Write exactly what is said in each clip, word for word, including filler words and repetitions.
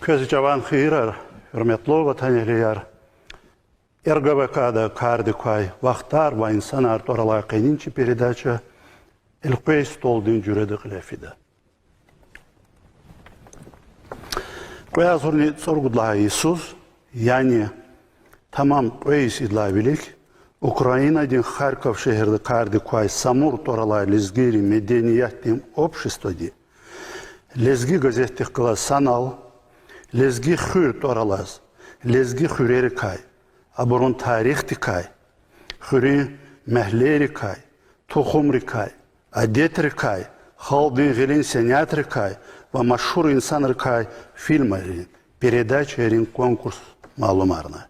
Квез чӀаван хийирар, гьуьрметлу ватанэгьлияр! РГВК-да кардик квай Вахтар ва инсанар тӀвар алай къенин чи передача элкъвей столдин жуьреда кьиле фида. Кьве агъзурни цӀуругуд лагьай йисуз, яни тамам кьве йис идалай вилик, Украинадин Харьков шегьерда кардик квай Самур тӀвар алай лезгийрин медениятдин обществоди Лезги газетдихъ галаз санал, Лезги хуьр тӀвар алаз, лезги хуьрерикай, абурун тарихдикай, хуьруьн мягьлейрикай, тухумрикай, адетрикай, халкьдин гъилин сенятрикай ва машгьур инсанрикай фильмрин, передачайрин конкурс малумарна.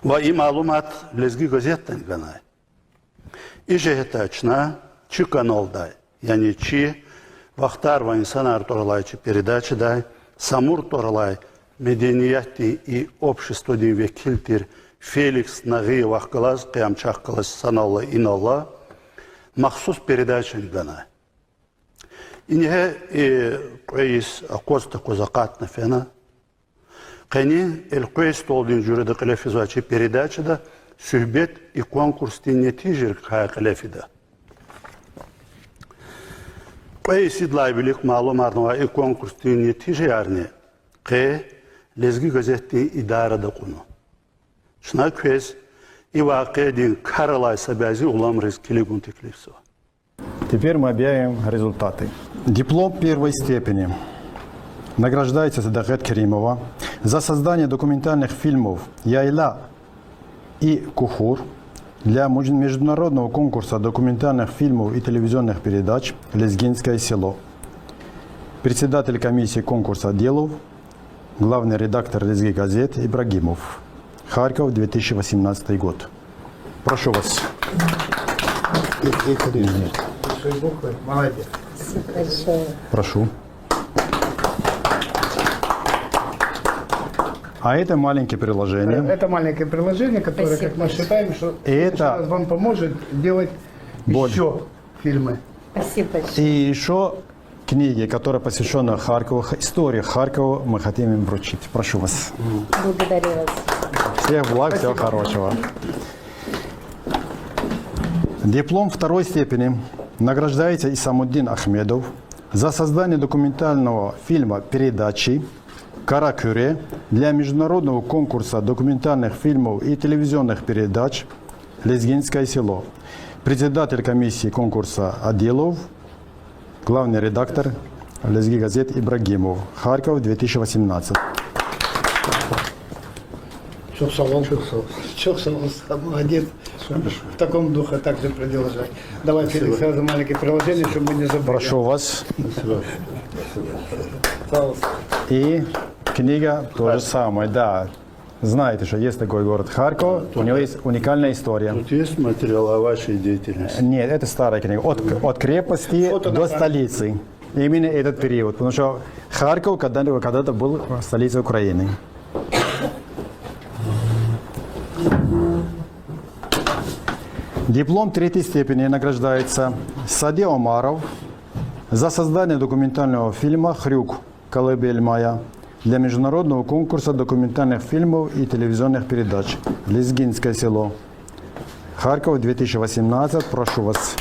Ва и малумат Лезги газетдани ганай. И жигьетдай чна чи каналдай, яни чи Вахтар ва инсанар тӀвар алай чи передачадай Самур тӀвар алай медениятдин и обществодин векил тир Феликс Нагъиевахъ галаз, къе ам чахъ галаз санал ала, инал ала, махсус передачани ганай. Ингье и кьве йис акъваз-такъваз акъатна фена. Къенин элкъвей столдин жуьреда кьиле физвай чи передачада суьгьбет и конкурсдин нетижайрикай кьиле фида. Кьве йис идалай вилик малумарнавай и конкурсдин нетижаярни къе Лезги газетдин идарада кьуна. Чна квез и вакъиадин кар алай са бязи уламриз килигун теклифзава. Теперь мы объявим результаты. Диплом первой степени награждается Садакъет Керимова за создание документальных фильмов «Яйла и Кухур» для муж-, международного конкурса документальных фильмов и телевизионных передач «Лезгинское село». Председатель комиссии конкурса Аделов, главный редактор «Лезги газет» Ибрагимов. Харьков, две тысячи восемнадцатый год. Прошу вас. Большой буквы. Молодец. Спасибо большое. Прошу. А это маленькое приложение. Это маленькое приложение, которое, как мы считаем, что в следующий раз вам поможет делать ещё фильмы. Спасибо большое. И ещё книги, которые посвящены Харькову, х-, истории Харькова, мы хотим им вручить. Прошу вас. Благодарю вас. Всех благ, всего хорошего. Диплом второй степени награждается Исамуддин Ахмедов за создание документального фильма-передачи «Каракуьре» для международного конкурса документальных фильмов и телевизионных передач «Лезгинское село». Председатель комиссии конкурса Аделов, главный редактор «Лезги газет» Ибрагимов. Харьков, две тысячи восемнадцать. Чухсагъул. Чухсагъул. Чухсагъул, молодец. В таком духе также продолжай. Давай, Феликс, сразу маленькое приложение, чтобы мы не забыли. Прошу вас. Спасибо. Пожалуйста. И книга то же самое, да. Знаете, что есть такой город Харьков, у него есть уникальная история. Тут есть материал о вашей деятельности? Нет, это старая книга. От, от крепости до столицы. Именно этот период. Потому что Харьков когда-, когда-то был столицей Украины. Диплом третьей степени награждается Сади Омаров за создание документального фильма «Хрюк. Колыбель моя» для международного конкурса документальных фильмов и телевизионных передач «Лезгинское село». Харьков, две тысячи восемнадцать, прошу вас.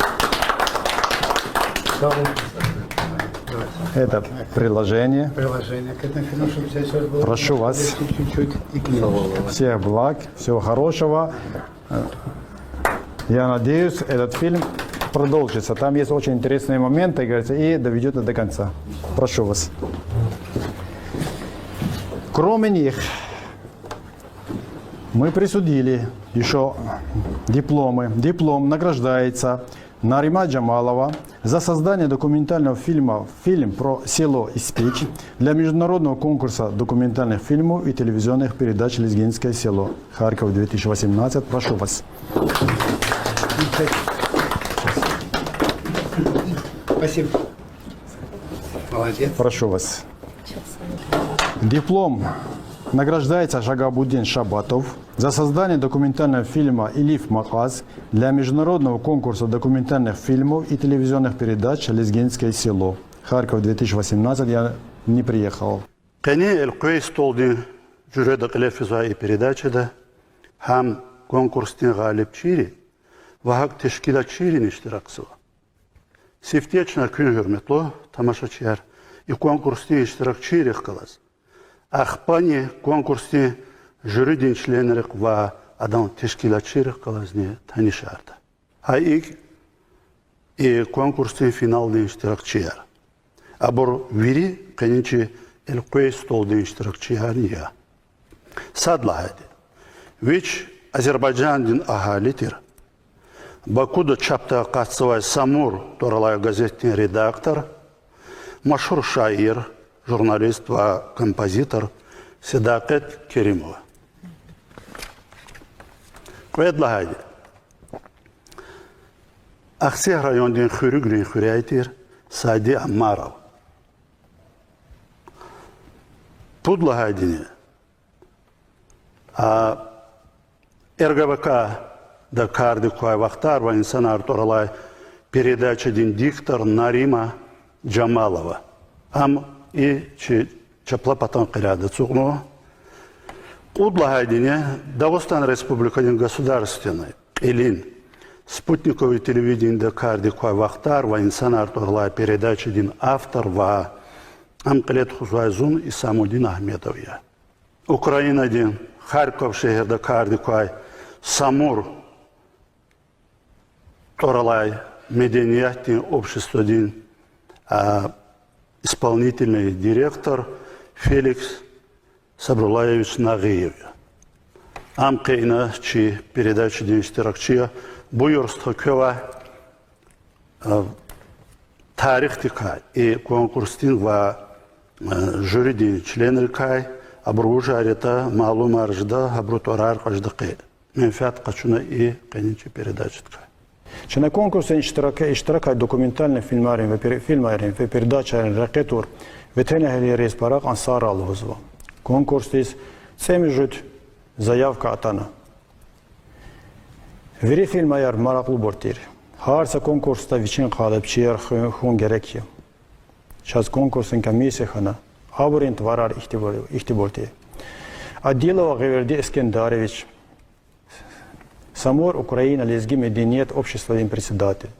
Это приложение. Приложение к этому фильму, чтобы здесь всё было. Прошу вас. Чуть-чуть и к нему. Всех благ, всего хорошего. Я надеюсь, этот фильм продолжится. Там есть очень интересные моменты, говорится, и доведёт это до конца. Прошу вас. Кроме них, мы присудили ещё дипломы. Диплом награждается Нарима Джамалова за создание документального фильма «Фильм про село Испич» для международного конкурса документальных фильмов и телевизионных передач «Лезгинское село». Харьков, две тысячи восемнадцать. Прошу вас. Спасибо. Молодец. Прошу вас. Диплом награждается Шагабуддин Шабатов за создание документального фильма «Илиф Макъаз» для международного конкурса документальных фильмов и телевизионных передач «Лезгинское село». Харьков, две тысячи восемнадцать. Я не приехал. Къенин Элкъвей столдин жуьреда кьиле физвай и передачада гьам конкурсдин гъалибчийри ва гьакӀ тешкилатчийрини иштиракзава. Сифте чна куьн, гьуьрметлу тамашачияр, и конкурсдин иштиракчийрихъ галаз, ахпани конкурсдин жюридин членрихъ ва адан тешкилатчийрихъ галазни танишарда. Гьа икӀ, и конкурсдин финалдин иштиракчияр. Абур вири къенин чи Элкъвей столдин иштиракчиярни я. Сад лагьайди, вич Азербайжандин агьали тир, Бакуда чапдай акъатзавай Самур тӀвар алай газетдин редактор, машгьур шаир, журналист ва композитор Седакъет Керимова. Кьвед лагьайди, Ахцегь райондин Хуьруьгрин хуьряй тир Сади Аммаров. Пуд лагьайдини, а, РГВК-да кардик квай Вахтар ва инсанар тӀвар алай передачадин диктор Нарима Жамалова. Ам и чи чапла патан къеляда ацукьнава. Кьуд лагьайдини, Дагъустан Республикадин государственный кьилин спутниковый телевиденида кардик квай Вахтар ва инсанар тӀвар алай передачадин автор ва ам кьиле тухузвай зун Исамудин Агьмедов я. Украинадин Харьков шегьерда кардик квай Самур тӀвар алай медениятдин обществодин, а, исполнительный директор Феликс Сабруллаевич Нагъиев я. Ам къе ина чи передачадин иштиракчи я. Буюр, стха, квевай, а, тарихдикай, и конкурсдин ва, а, жюридин членрикай, абур вужар ятӀа малумар жеда, гьабурун тӀварар кьажда къе. Менфят къачуна и къенин чи передачадикай. Чна конкурсдин иштирак-, иштиракай документальный фильмарин ва пер-, фильмарин ва передачайрин рекье тур ветенэгьлийриз пара кьван сагърай лугьузва. Конкурсдиз цӀемуьжуьд заявка атана. Вири фильмаяр маракьлубур тир. Гьар са конкурсда вичин къалибчияр ху-, хьун герек я. Чаз конкурсдин комиссия хьана, абурун тӀварар ихтибар-, ихтибар тир. Адилов Агъаверди Эскендерович, Самур, Украина лезги меденият обществодин председатель.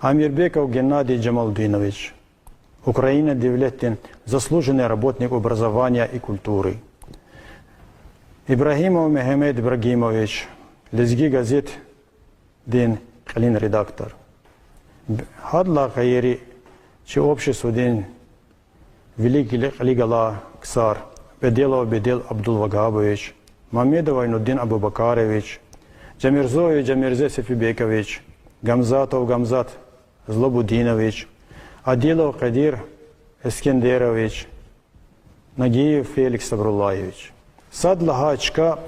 Амирбеков Геннадий Жамалудинович, Украина девлетдин заслуженный работник образования и культуры. Ибрагьимов Мегьамед Ибрагьимович, Лезги газетдин кьилин редактор. Гьадалай гъейри, чи обществодин вилик кьиле галай ксар: Беделов Бедел Абдулвагьабович, Мамедов Айнудин Абубакарович, Жамирзоев Жамирзе Сефибекович, Гамзатов Гамзат Злобудинович, Адилов Къадир Эскендерович, Нагиев Феликс Сабруллаевич. Сад лагьай чка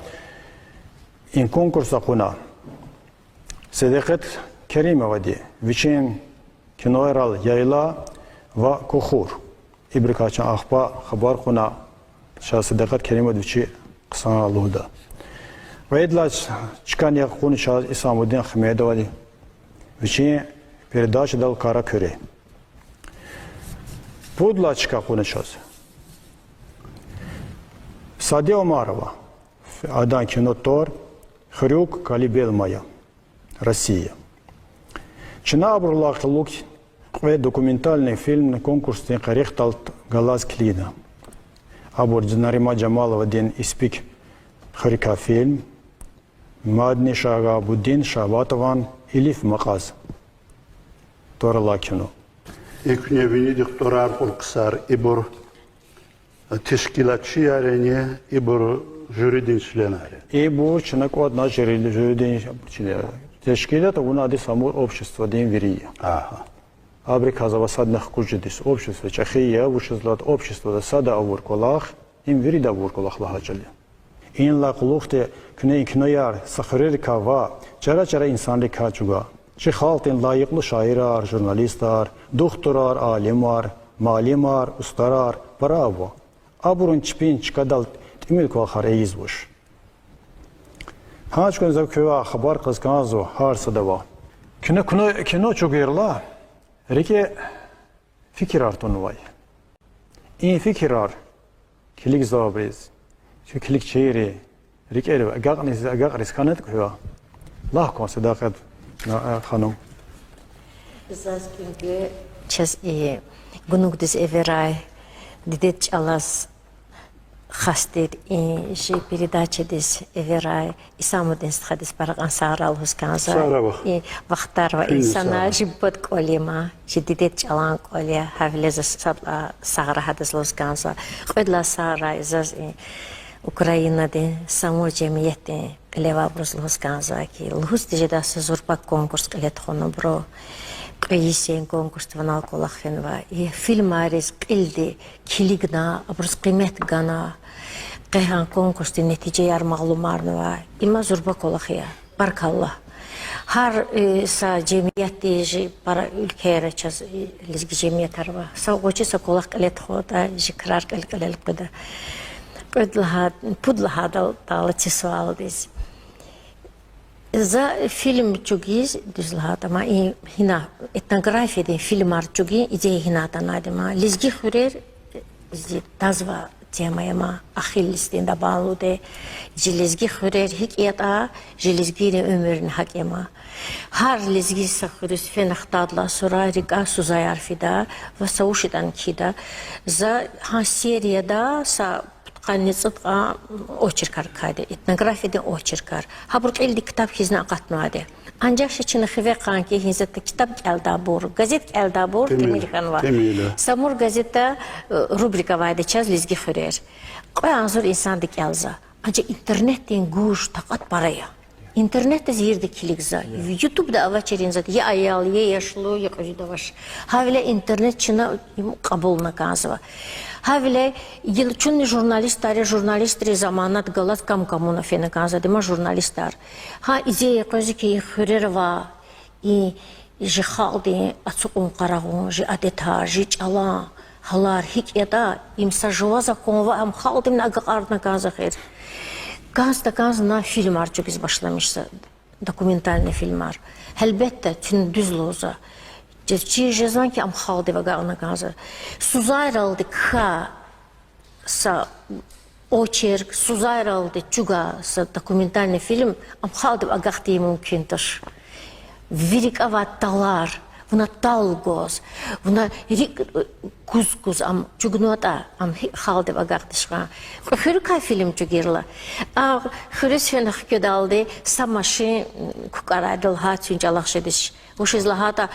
и конкурсда кьуна Седекъет Керимовади вичин киноярал Яйла ва Кухур. Ибурукай чун ахпа хабар кьуна, чаз Седекъет Керимовади вичи хъсан лугьуда. Кьвед лагьай чкани кьуна чаз Исамудин Агьмедовади вичин передачадал Кара Куьре. Пуд лагьай чка кьуна чаз Сади Омарова, адан кино тӀвар Хрюк, Колыбель моя, Россия. Чна абурулай кьулухъ кьве документальный фильм конкурсдин къерехдал галаз килигна. Абур Нарима Жамаловадин Испик хуьруькай фильм, мадни Шагьабудин Шагьбатован Илиф макьаз тӀвар алай кино. И куьне винидихъ тӀварар кьур ксар, ибур тешкилатчияр яни, ибур жюридин членар я? Ибур чна кӀватӀна жюри-, жюридин членар. Тешкилат авунади Самур обществодин вири я. Агьа. Абурукай за ва садни хкуз жеди, общество чӀехи я, вучиз лагьайтӀа обществода сада авур кӀвалах, им вирида авур кӀвалах лагьай чӀал я. Инлай кьулухъди куьне и кинояр са хуьрерикай ва чара-чара инсанрикай чӀугва. Чи халкьдин лайихлу шаирар, журналистар, духтурар, алимар, муаллимар, устӀарар пара ава. Абурун чпин чкадал тӀимил кӀвалахар ийизвач. Гьа чукун за квевай хабар кьаз кӀанзава гьар садавай. Кино, кино, кино чӀугвайла рикӀе фикирар тунвай. И фикирар килигзавайбуруз, чи килигчийри, рикӀера агакьни-, агакьриз хьанатӀа куьн, лагь кван, Садакьат, а, ханум. Заз куьн гуьгъуьниз, чаз и гунугдиз эверай, дидед чӀалаз хас тир и чи передачадиз эверай Исамудин стхадиз пара кьван сагърай лугьуз кӀанзава. Сагърай вахт. И вахтар ва инсанар жибад кӀвал я ман, чи дидед чӀалан кӀвал я, гьавиляй за сад лагьай сагърай гьадаз лугьуз кӀанзава. Кьвед лагьай сагърай заз и Украинадин Самур жемиятдин кьилевайбуруз лугьуз кӀанзава хьи, лугьуз тежедай са зурба конкурс кьиле тухвана абуру. Кьве йис я и конкурсди ванал кӀвалах фенва. И фильмариз кьилди килигна, абуруз къимет гана, къе гьа конкурсдин нетижаяр малумарнава. Има зурба кӀвалах я. Баркалла. Гьар, э, са жемиятди, чи пара уьлквейра чаз, э, лезги жемиятар ава. Са гъвечӀи са кӀвалах кьиле тухуда, чи крар кьил-кьилел къведа. Кьвед лагьай, пуд лагьайдал алатзава суалдиз. За фильм чӀугуз, дуьз лагьайтӀа, ма и гьина этнографиядин фильмар чӀугун идея гьина атанайди я ман. Лезги хуьрер, зи тазва тема я ман, Ахиллесдин дабан лугьудай, жи лезги хуьрер гьикӀ ятӀа, жи лезгийрин уьмуьрни гьакӀ я ман. Гьар лезги са хуьруьз фена хтайдалай сура рикӀяй сузаяр фида ва са вуч ятӀани кхьида. За гьа серияда са пудкъанни цӀудкъан очеркар кхьейди, этнографиядин очеркар. Гьабур кьилди ктаб хьизни акъатнавайди. Анжах ша чна хиве хъсан хьи, гьизатда ктаб кӀелдайбур, газет кӀелдайбур тӀимил хьанва. Самур газетда, э, рубрика авайди чаз Лезги хуьрер. Кьве агъзур инсанди кӀелзава. Анжах интернетдин гуж, такьат пара я. Интернетда вирида килигзава. Ютубда авачир инзад, я аял, я яшлу, я кьуьзуьдавай. Гьавиляй интернет чна им кьабулна кӀанзава. Гьавиляй гила чунни журналистар я, журналистрин заманат галаз кам-камуна фена кӀанзавайди ман журналистар. Гьа идея къвезва хьи, и хуьрера авай, и жи халкьдин ацукьун-къарагъун, жи адетар, жи чӀалан гьалар гьикӀ ятӀа, им са жува закон ава, ам халкьдивни агакьарна кӀанзава эхир. КӀанз-такӀанз на фильмар чӀугуз башламишзава, документальный фильмар. Гьелбетда, куьн дуьз лугьузва. Чаз чир жезвани хьи, ам халкьдив агакьна кӀанзава. Сузайралди кхьей са очерк, сузайралди чӀугвай са документальный фильм ам халкьдив агакь тийир мумкин туш. Ви рикӀе авай тӀалар, вуна тӀал гваз, вуна рикӀ куз-куз ам чӀугунватӀа, ам гьикӀ халкьдив агакьдач кьван. Кьве хуьруькай фильм чӀугуна. А хуьруьз фена хкведалди са машин кукӀарайдал гьа цуьн чӀалахъ жедач. Вучиз лагьайтӀа,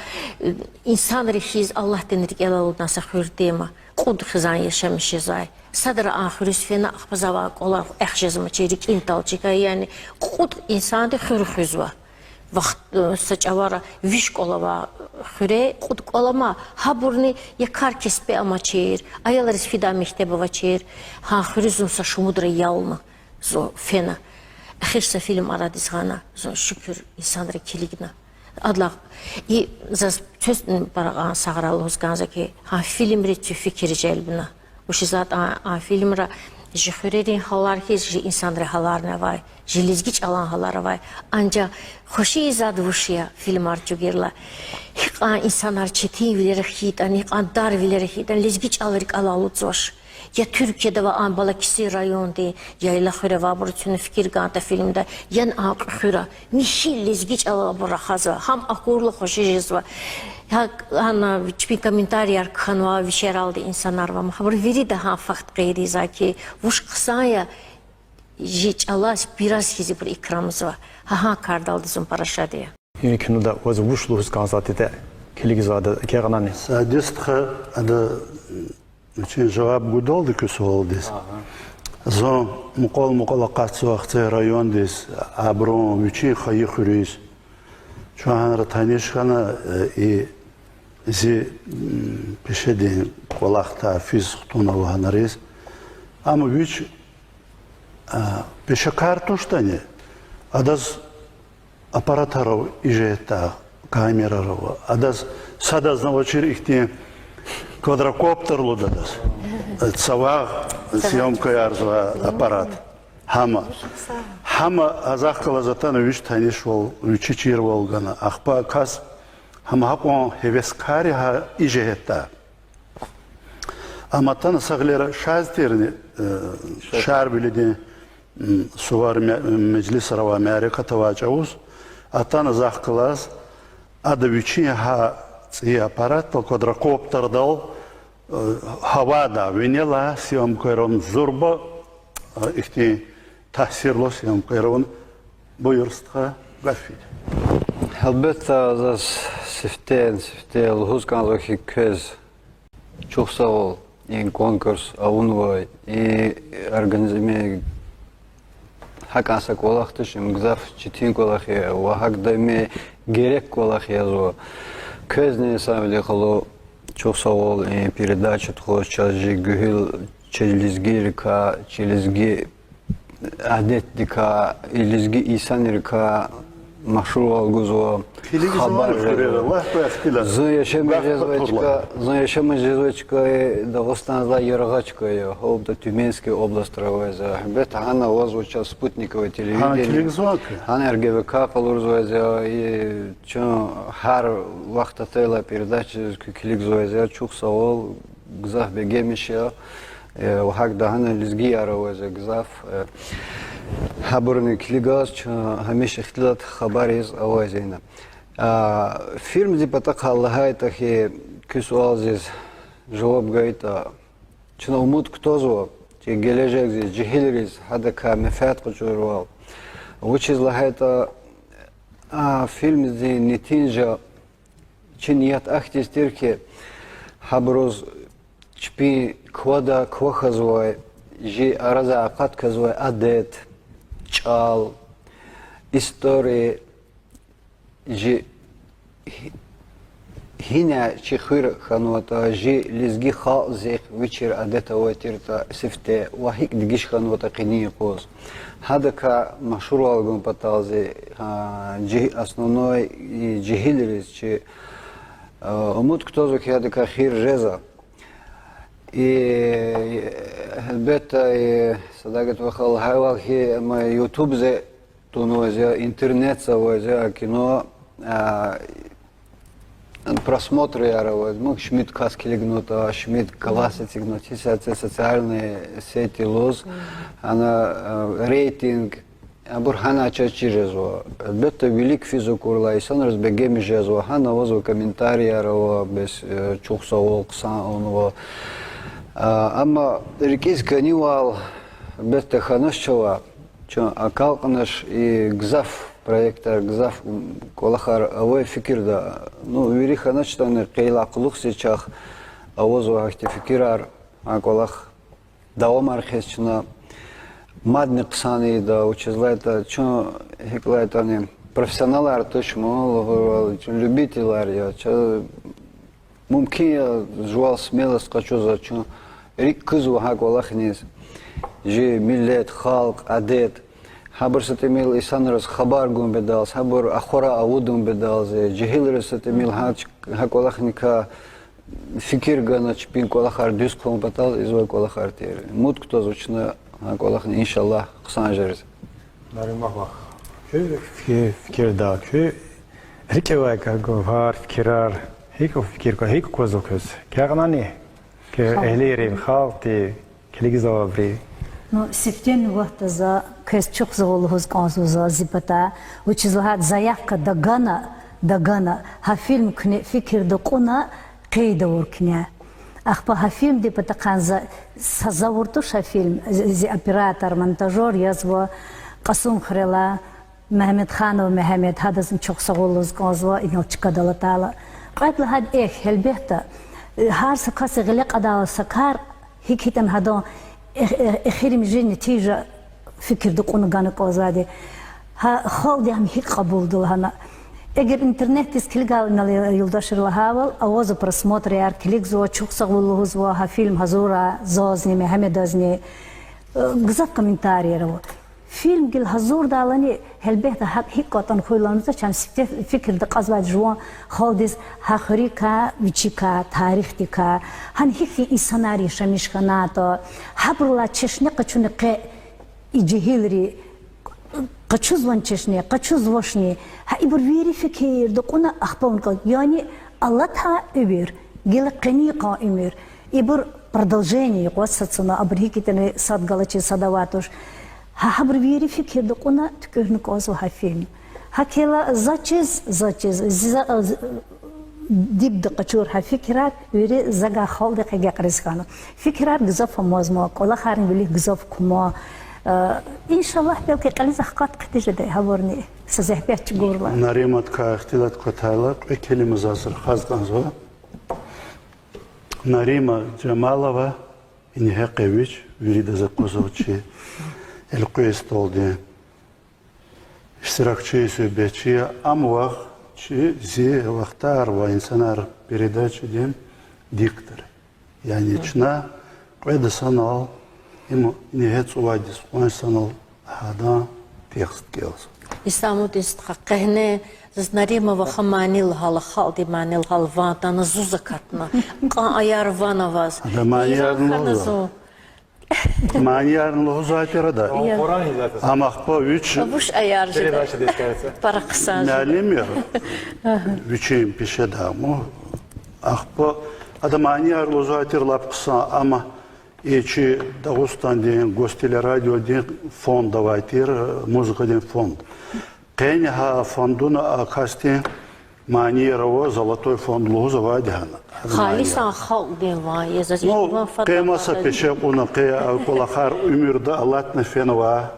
инсанри хьиз Аллагьдин рикӀелай алуднавай са хуьр тир ман, кьуд хизан яшамиш жезвай. Садра а хуьруьз фена, ахпа завай кӀвалах эхь жезмачир, рикӀин тӀал чка, яни кьуд инсанди хуьр хуьзва. Вахт, э, са чӀавара виш кӀвал авай хуьре кьуд кӀвал ама, гьабурни я кар-кеспи амачир, аялриз фидай мектеб авачир, гьа хуьруьз зун са шумудра ялна зун фена. Эхир са фильм арадиз гъана, зун шукур, инсанри килигна. Адалай и заз квез пара кьван сагърай лугьуз кӀанзава хьи, гьа фильмри куь фикир желбна. Вучиз лагьайтӀа а фильмра жи хуьрерин гьалар хьиз, жи инсанрин гьаларни авай, жи лезги чӀалан гьалар авай. Анжах хвеши ийизвайди вуч я, фильмар чӀугурла, гьикьван инсанар четинвилера хьайитӀани, гьикьван дарвилера хьайитӀани, лезги чӀал рикӀелай алудзавач. Я Туьркияда авай а Балакесир райондин Яйла хуьре авайбуру, куьне фикир гантӀа фильмда, яни а кьуьхуьра михьи лезги чӀалал абур рахазва, гьам акурла хвеши жезва. Гьа, гьана чпин комментарияр кхьенвай вичералди инсанар ва гьабур вирида гьа факт гъейри ийизва хьи, вуч хъсан я жи чӀалаз, пираз хьиз ибур икрамзава. Гьа, гьа кардалди зун пара шад я. И кинода ваз вуч лугьуз кӀанзаватӀа, килигзавайда кӀелнани? Саид стха, ада вичин жаваб гудалди куь суалдиз. Зун мукьвал-мукьвал акъатзава хцегь райондиз, абурун вичин хайи хуьруьз. Чун гьанра таниш хьана, э, и зи, м, пешедин кӀвалахда физ хтун ава гьанариз. Амма вич, а, пешекар туштӀани, адаз аппаратар ава и жигьетдай, камерар ава. Адаз садазни авачир ихьтин квадрокоптер лугьуда адаз. Цавагъ съёмкаярзавай аппарат. Гьама. Гьама, а захъ галаз атана вич танишвал, вичи чирвал гана. Ахпа кас гьама гьакьван гьевескар я гьа и жигьетдай. Ам атана са гъилера шаз тирни, э, Шарвилидин, м, сувар ме-, межлисра авай, мярекат авай чӀавуз, атана захъ галаз, ада вичин гьа цӀийи аппаратдал, квадрокоптердал, э, гьавада винелай съёмка авун, зурба, э, ихьтин таъсирлу съёмка авун. Буюр, стха, гаф фида. Гьелбетда, заз сифтени-сифте лугьуз кӀанзава хьи, квез чухсагъ лагьайла, и конкурс авунвай, и организми гьакӀан са кӀвалах туш, им гзаф четин кӀвалах я ва гьакӀ дами герек кӀвалах язва. Квезни, Савлидин халу, чухсагъ лагьайла, и передача тухуз, чаз чи гуьгьуьл, чи лезгийрикай, чи лезги адетдикай, и лезги инсанрикай машгьурвал гузва, хабар жезва. Зун яшамиш жезвай чка, зун яшамиш жезвай чка Дагъустандилай яргъа чка я, гьелбетда, Тюменская областра авай за. Гьелбетда, гьана авазва чаз спутниковое телевидение, гьана РГВК къалурзавай за, и чун гьар вахт атайла передачадиз куь килигзавай за, чухсагъул, гзаф бегенмиш я. Э, ва гьакӀ дагьана лезгияр авай за гзаф, э, гьабурни килигиз, чун гьамиша ихтилат хабариз авай за ина. А, фильмдин патахъай лагьайтӀа хьи, куь суалдиз жаваб гайитӀа, чна умуд кутазва чи гележегдиз, жегьилриз гьадакай менфят къачурвал. Вучиз лагьайтӀа, а фильмдин нетижа, чи ният ахьтин тир хьи, гьабуруз чпин квадай квахьзавай, чи арада акъатзавай адет, чӀал, история, чи гьи-, гьина чи хуьр хьанватӀа, чи лезги халкьдихъ вичи адет авай тиртӀа сифте ва гьикӀ дегиш хьанватӀа къенин юкъуз, гьадакай машгьурвал гун паталди, а, чи основной, и, жегьилриз чи, а, умуд кутазва хьи, гьадакай хийир жезва. И, гьелбетда, и, Садагьат ваха лагьайвал хьи, ам ютубдиз тунвай за, интернетдиз авай за, а кино, а, просмотрияр авай, муг шумуд кас килигнатӀа, шумуд галас эцигнатӀа, гьисятда социальный сеть лугьуз, гьана, а, рейтинг, абур гьана чаз чир жезва. Гьелбетда, вилик физ акурла, инсанриз бегенмиш жезва, гьана авазва комментарияр ава, бес, э, чухсагъул, хъсан авунва. А, амма рикӀиз кӀанивал, гьелбетда, хьанач чавай, чун акалкьнач и гзаф проектар, гзаф, м, кӀвалахар авай фикирда. Ну, вири хьаначтӀани, къейила кьулухъ зи чахъ авазва гьахьтин фикирар, гьа кӀвалах давамар хъийиз чна мадни хъсан ийида, вучиз лагьайтӀа чун, гьикӀ лагьайтӀани, профессионалар туш, ма лугьурвал, чун любителар я, чаз мумкин я жувал смелость къачузва, чун рикӀ кузва гьа кӀвалахни, чи миллет, халкь, адет, гьабур са тӀимил инсанриз хабар гун бедалди, гьабур ахварай авудун бедалди, жегьилриз са тӀимил гьа, гьа кӀвалахникай фикир гана, чпин кӀвалахар дуьз хъувун патал ийизвай кӀвалахар тир. Умуд кутазва чна гьа кӀвалахни, иншаллагь, хъсан жериз. Нариман вах. Куь фи-, фикирда, куь рикӀевай гавгьар, фикирар, гьикӀ фикир ква-, гьикӀ аквазва квез? Кягънани? Куь эгьлийри, халкьди, килигзавайбуру. Ну, сифтени вахтунда за квез чухсагъул лугьуз кӀанзава за зи патай, вучиз лагьайтӀа заявка дагана, дагана, гьа фильм куьне фикирда кьуна, къейд авур куьне. Ахпа гьа фильмдин патахъай за, са завур туш гьа фильм, зи, зи оператор, монтажёр язва Кьасумхуьрелай Мегьамедханов Мегьамед, гьадазни чухсагъул лугьуз кӀанзава, инал чкадал атайла. Кьвед лагьайди эхь, гьелбетда, гьар са касдин гъиле кьадайла са кар, гьикӀ хьайитӀани гьадан эх-, эх-, эхиримжи нетижа фикирда кьуна гана кӀанзавайди. Гьа халкьди гьам гьикӀ кьабулда лагьана. Эгер интернетдиз килигайла, инал юлдашри лагьайвал, авазва просмотрияр, килигзава, чухсагъул лугьузва, гьа фильм гьазурай, зазни, Мегьамедазни, э, гзаф комментарияр ава. Фильм гила гьазурдайлани, гьелбетда, гьакӀ гьикӀ кӀватӀна хьуй лагьана, чан сифте фикирда кьазвайди жуван халкьдиз гьа хуьруькай, вичикай, тарихдикай, гьана гьихьтин инсанар яшамиш хьанатӀа, гьабурулай чешне къачуна къе и жегьилри, къачузвани чешне, къачузвачни, гьа ибур вири фикирда кьуна ахпа авун кӀан. Яни алатай уьмуьр, гила къенин къан уьмуьр. Ибур продолжение къваз сад санал, абур гьикӀ ятӀани сад галачиз сад авай туш. Гьа, гьабурун вири фикирда кьуна туькӀуьрна кӀанзава гьа фильм. ГьакӀ хьайила заз чиз, заз чиз, зи-, за-, з-, дибда къачур гьа фикирар вири завай халкьдихъ эгекьариз хьана. Фикирар гзаф амазма, кӀвалахарни вилик гзаф кума. Э, иншаллагь, белки кьилиз ахкъатна хъийида жедай гьабурни, са зегьмет чӀугурла. Наримадикай ихтилат кватайла, кьве келима заз рахаз кӀанзава. Нарима Жамалова, ингье къе вич, виридаз аквазва чи элкъвей столдин иштиракчи, суьгьбетчи я. Ам вах чи, зи Вахтар ва инсанар передачадин диктор. Яни чна кьвед санал, им ингье цӀувад йис къван санал гьадан текст кӀелзава. Исамудин стха, къегьне заз Нарима ваха мани лагьайла, халкьдин мани лагьайла ван атана, зун акатна. Кьван аяр ван аваз. Ада манияр хьана лугьузва. Зун. Манияр лугьузвай тир ада. Ам ахпа вич вуч аяр жеда? Пара хъсан жеда. Муаллим я. Вичин пешедар ам. Ахпа ада манияр лугьузвай тир лап хъсан, амма и чи Дагъустандин гостелерадиодин фонд авай тир, музыкадин фонд. Къени гьа фондуна а касдин манияр ава, золотой фонд лугьуз авайди гьана. Халисан халкьдин ван я, заз Ну, ихтилат къе маса пеше кьуна, къе а кӀвалахар уьмуьрда алатна фенва,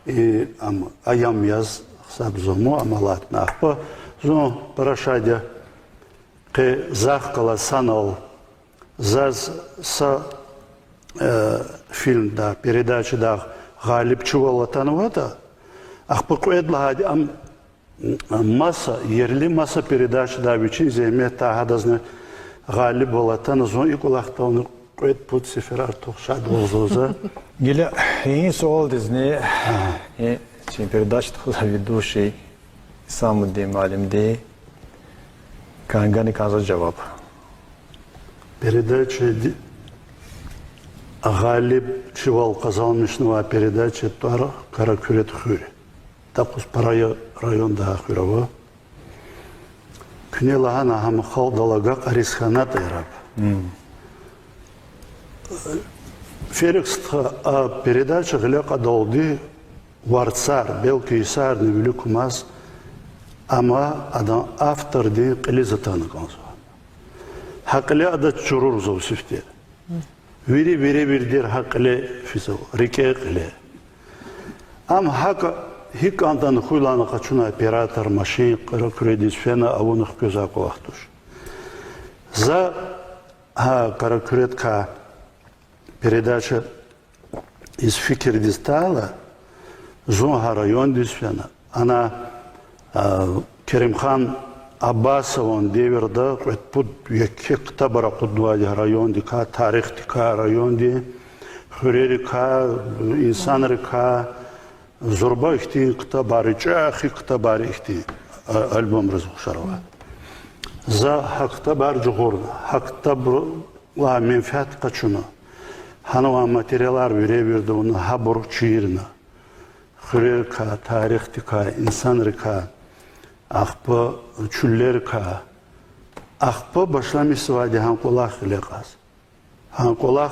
и, ам, аям яз гьисабзава, ам алатна. Ахпа зун пара шад я, къе захъ галаз санал заз са, э, фильмда, передачада гъалибчивал атанватӀа, ахпа кьвед лагьайди ам маса, ерли маса передачада вичин зегьметдай гьадазни гъалибвал атана, зун и кӀвалахдални кьвед-пуд сефер артух шадвалзава за. Гила и суалдизни, и чи передачадин ведущий Исамудин муаллимди кӀан-, гана кӀанзава жаваб. Передачади гъалибчивал къазанмишнавай передачадин тӀвар Кара Куьред хуьр. Дакъуз пара я районда гьа хуьр ава. Куьне лагьана гьам халкьдал агакьариз хьанатӀа яраб. Ферик стха, а передача гъиле кьадалди варцар, белки йисарни вилик кумаз, амма адан автордин кьилиз атана кӀанзава. Гьа кьиле ада чурурзава сифте. Вири веревирдер гьа кьиле физва, рикӀе кьиле. Ам гьакӀ гьикӀ кӀантӀани хьуй лагьана къачуна оператор, машин, Кара Куьредиз фена авуна хквезвай кӀвалах туш. За гьа Кара Куьредикай передачадиз фикирдиз атайла, зун гьа райондиз фена. Ана, а, Керимхан Аббасован девирда кьвед-пуд, еке ктабар акъуднавайди я райондикай, тарихдикай, райондин хуьрерикай, инсанрикай, зурба ихьтин ктабар, чӀехи ктабар ихьтин, а, альбомриз ухшар ава. За гьа ктабар жугъурна, гьа ктабрилай менфят къачуна, гьанавай материалар веревирд авуна, гьабур чирна. Хуьрерикай, тарихдикай, инсанрикай, ахпа чуьллерикай, ахпа башламишзавайди гьа кӀвалах гъиле кьаз. Гьа кӀвалах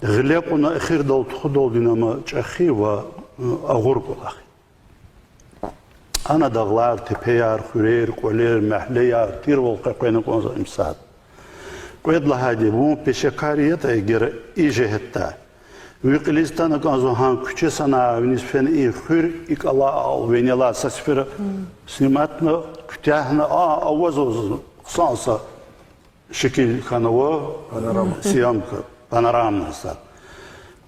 гъиле кьуна эхирдал тухудалди ама чӀехи ва, э, агъур кӀвалах. Ана дагълар, тепеяр, хуьрер, кӀвалер, мягьлеяр тирвал къекъвена кӀанзава им сад. Кьвед лагьайди, вун пешекар ятӀа эгер и жигьетдай, ви кьилиз атана кӀанзава гьа куьче санал виниз фена и хуьр икӀ алай, винелай са сефер сниматна, куьтягьна, а, авазва заз хъсан са шикил хьанва, панорама, съёмка, панорамный сад.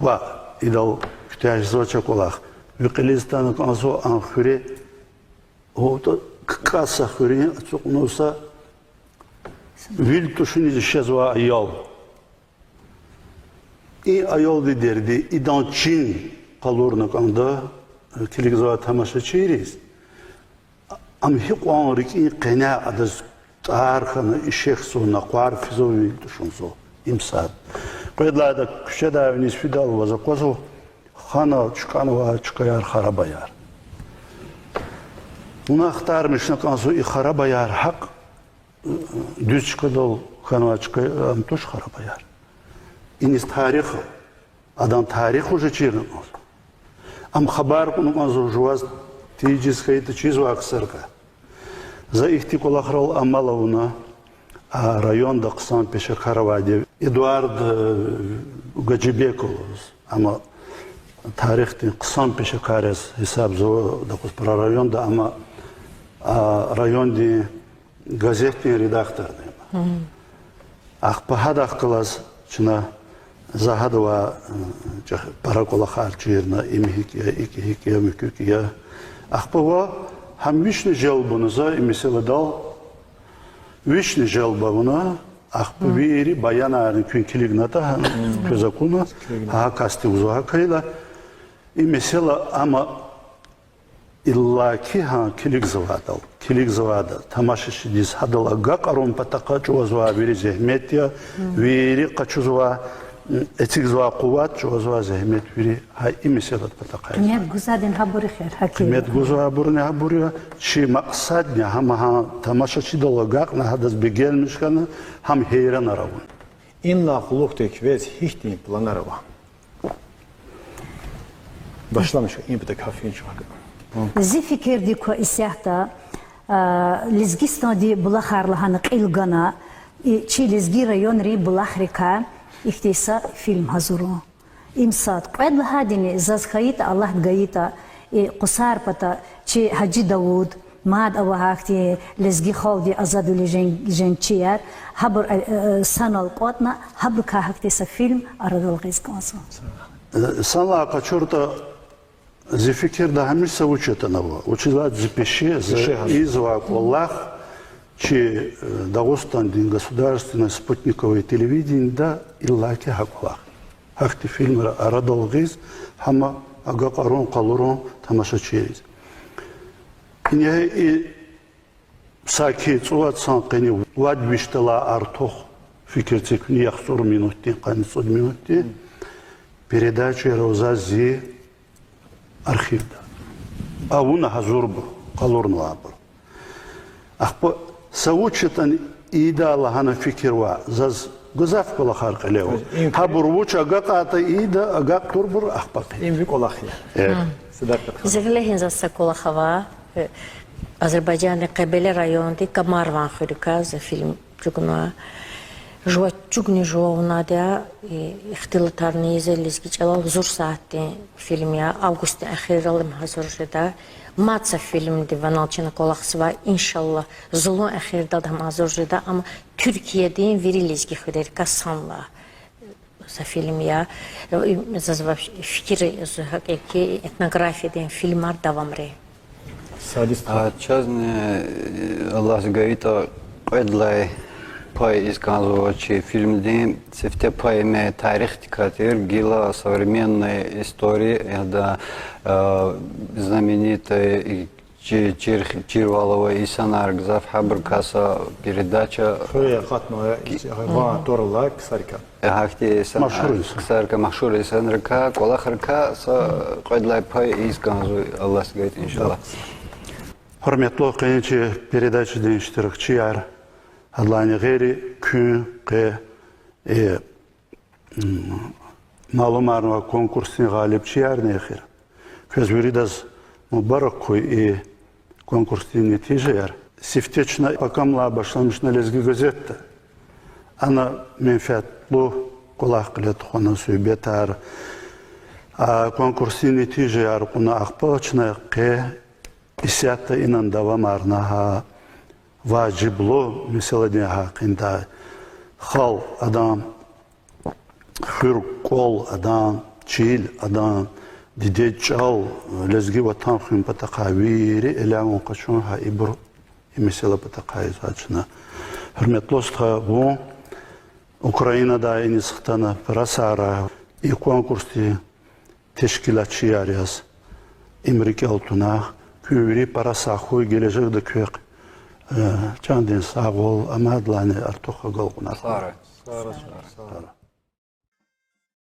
Ва идал куьтягь жезвач а кӀвалах. Ви кьилиз атана кӀанзава а хуьре, о, кӀас са хуьруьн ацукьнава са вил тушуниз ишезвай аял. И аялдин дерди, идан чин къалурна кӀанда, э, килигзавай тамашачийриз. Ам гьикьван рикӀин къене адаз тӀар хьана, ишехзава, накъвар физва, вил тушунзава. Им сад. Кьвед лагьайди, куьчедай виниз фидайла ваз аквазва хана чкӀанвай чкаяр, харабаяр. Вуна ахтармишна кӀанзава и харабаяр гьакӀ дуьз чкадал хьанвай чка ам туш харабаяр. Иниз тарих, адан тарих уже чирна кӀанзава. Ам хабар кьуна кӀанзава жуваз, тийижиз хьайитӀа, чизвай ксарикай. За ихьтин кӀвалахрал амал авуна, а районда хъсан пешекар авайди я Эдуард, э, Гаджибеков лугьуз. Ам тарихдин хъсан пешекар яз гьисабзава, дакъуз пара районда, ам а райондин газетдин редакторни я. Ахпа гьадахъ галаз чна, за гьадавай, э, чӀехи пара кӀвалахар чирна, им гьикӀ я, икӀ гьикӀ я, муькуь икӀ я. Ахпа ва гьам вишни желб авуна за и месэладал, вишни желб авуна, ахпа вири баянарни куьн килигнатӀа, гьа, квез акуна, гьа касди лугьузва гьакайла, и месэла ама иллаки гьа килигзавайдал, килигзавайда, тамашачидиз гьадал агакьарун патахъай чӀугвазвай вири зегьмет я, вири къачузвай, эцигзавай къуват, чӀугвазвай зегьмет, вири гьа и месэлад патахъай. Къимет гузвайди гьабур я, хер, гьакӀ я. Къимет гузвайбурни гьабур я, чи макьсадни гьам гьа тамашачидал агакьна, гьадаз бегенмиш хьана, гьам гьейранар авуна. Инлай кьулухъди квез гьихьтин планар ава? Башламишун, и патахъай фин чӀугваз. Зи фикирдик ква, исятда, а, Лезгистандин булахар лагьана кьил гана, и чи лезги районрин булахрикай ихьтин са фильм гьазурун. Им сад. Кьвед лагьайдини, заз хьайитӀа, Аллагьди гайитӀа, и Къусар пата чи Гьажи Давуд, мад ава гьахьтин лезги халкьдин азадвиле женг-, женгчияр, гьабур, э, э, санал кӀватӀна, гьабурукай гьахьтин са фильм арадал гъиз кӀанзава. Э, санлай къачуртӀа, зи фикирда, гьамиша са вуч ятӀани ава. Вучиз лагьайтӀа зи пеше, зи ийизвай кӀвалах чи, э, Дагъустандин государственный спутниковый телевидениеда иллаки гьа кӀвалах. Гьахьтин фильмар арадал гъиз, гьам агакьарун, къалурун тамашачийриз. Ингье и саки цӀувад сан къене вад вишдалай артух, фикир це куьне, яхцӀур минутдин, къанни цӀуд минутдин передачаяр ава заз зи архивда. Авуна гьазурбур, къалурнавайбур. Ахпа са вуч ятӀани ийидай лагьана фикир ава, заз гзаф кӀвалахар кьиле ава. Гьабур вуч агакьайтӀа ийида, агакь турбур ахпа кьи. Им ви кӀвалах я. Э. Седакъат ханум. Зи гъиле гьин заз са кӀвалах ава. Э, Азербайжандин Къебеле райондин Камарван хуьруькай за фильм чӀугуна. Жува чӀугуни жува авунвайди я, и ихтилатарни ийиз лезги чӀалал, зур сятдин фильм я, августдин эхирдал им гьазур жеда. Мад са фильмдин ванал чна кӀвалахзава, иншаллагь, зулун эхирдал гьам гьазур жеда, амма Туьркиядин вири лезги хуьрерикай санлай са фильм я. Заз ва фикир я, зун гьакӀ я ки, этнографиядин фильмар давамари. Садис. А чазни, Аллагьди гайитӀа, кьвед лагьай пай ийиз кӀанзава чи фильмдин. Сифте пай им тарихдикай тир, гила современная история, яда, а, знаменитой чи-, чир-, чирвал авай инсанар гзаф, гьабурукай са передача. Хуьре акъатнавай ван туралай ксарикай. Гьахьтин инсан-, машгьур инсан, ксарикай, машгьур инсанрикай, кӀвалахрикай са кьвед лагьай пай ийиз кӀанзава, Аллагьди гайитӀа, иншаллагь. Гьуьрметлу къенин чи передачадин иштиракчияр, гьадалайни гъейри, куьн, къе, э, м, малумарнавай конкурсдин гъалибчиярни эхир. Квез виридаз мубарак хьуй и конкурсдин нетижаяр. Сифте чна пакамлай башламишна Лезги газетда. Ана менфятлу кӀвалах кьиле тухвана, суьгьбетар, а, конкурсдин нетижаяр кьуна, ахпа чна къе исятда инал давамарна гьа важиблу месэладин гьакъиндай. Халкь, адан хуьр-кӀвал, адан чил, адан дидед чӀал, лезги ватан хуьн патахъай вири элявун, къачун гьа ибур и месэла патахъай ийизвай чна. Гьуьрметлу стха, вун Украинадай иниз хтана, пара сагърай, и конкурсдин тешкилатчияр яз им рикӀел туна. Куьн вири пара сагъ хьуй, гележегда квехъ, э, чандин сагъвал, амайдалайни артух агалкьунар хьуй. Сагърай.